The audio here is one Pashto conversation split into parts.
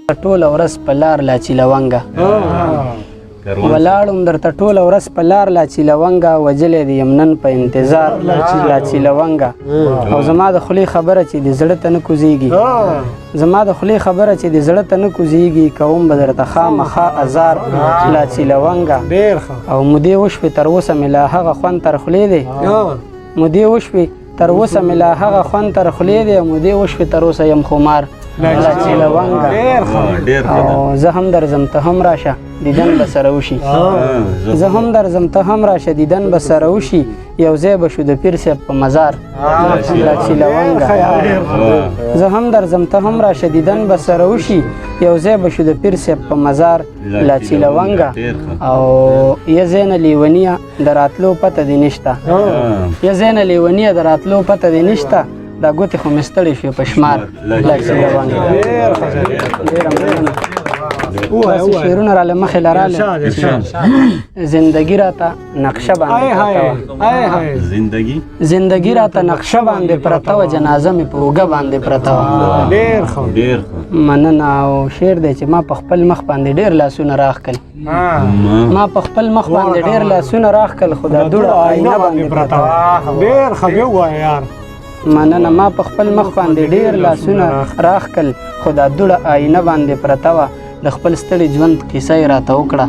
ټوله ورځ په لار لا چیلونګه ولاړم درته، ټوله ورځ په لار لا چیلونګه، وجلې دې یم نن په انتظار لا چیلونګه. او زما د خولې خبره چې د زړه ته نه کوزیږي، زما د خولې خبره چې د زړه ته نه کوزیږي، کوم به درته خامخا ازار لا چیلونګه. ډیر ښه. او مودې وشوې تر اوسه مې لا هغه خوند تر خولې دی، مودې وشوې تر اوسه مې لا هغه خوند تر خولې دی، مودې وشوې تر اوسه یم خمار لا چیلونګه. ډیر ښه. ډیر ښه. او زه هم درځم ته هم راشه دیدن به سره وشي، زه هم درځم ته هم راشه دیدن به سره وشي، یو ځای به شو د پیر صاحب په مزار لا چیلونګه. زه هم درځم ته هم راشه دیدن به سره وشي، یو ځای به شو د پیر صاحب په مزار لا چیلونګه. او یه زینه لیونیه د راتلو پته دې نشته، یه زینه لیونیه د راتلو پته دې نشته، دا ګوتې خو مې ستړې شوې په شمار لا چیلونګه. ډیر ښه. ډېره مننه. ووایه. داسې ووایه. شعرونه راله مخې له راله. ارشاد، ارشاد. زندگی راته نقشه باندې آی پرته های وه، آی های. زندگی زندگی راته نقشه باندې پرته وه، جنازه مې په اوږه باندې پرته وه. ډیر ښه. ډیر ښه. مننه. او شعر دی چې ما په خپل مخ باندې ډېر لاسونه راښکل، ما په خپل مخ باندې ډېر لاسونه راښکل، خو دا دوړه آینه باندې پرته وه. ډیر ښه، بیا ووایه یار. مننه. ما په خپل مخ باندې ډېر لاسونه راښکل، خو دا دوړه آینه باندې پرته وه. د خپل ستړي ژوند کیسه یې راته وکړه،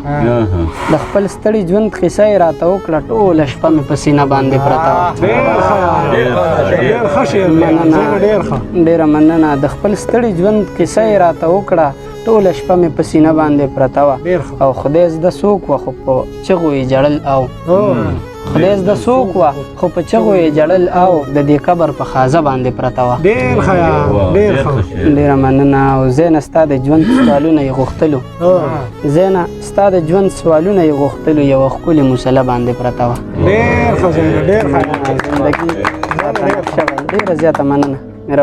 د خپل ستړي ژوند کیسه یې راته وکړه، ټوله شپه مې په سینه باندې پرته وه. ډیر ښه، ډیر ښه شعر دی. مننه. ډیر ښه. ډېره مننه. د خپل ستړي ژوند کیسه یې راته وکړه، ټوله شپه مې په سینه باندې پرته وه. ډیر ښه. او خدای زده څوک وه خو په چغو یې ژړل، او خدای زده څوک وه خو په چغو یې ژړل، او د دې قبر په خازه باندې پرته وه. ډیر ښه یار، ډیر ښه. ډېره مننه. او زینه ستا د ژوند سوالونه یې غوښتلو، زینه ستا د ژوند سوالونه یې غوښتلو، یوه ښکلې مسله باندې پرته وه. ډیر ښه زینه، ډیر ښه. زندگی راته نقشه باندې. ډېره زیاته مننه.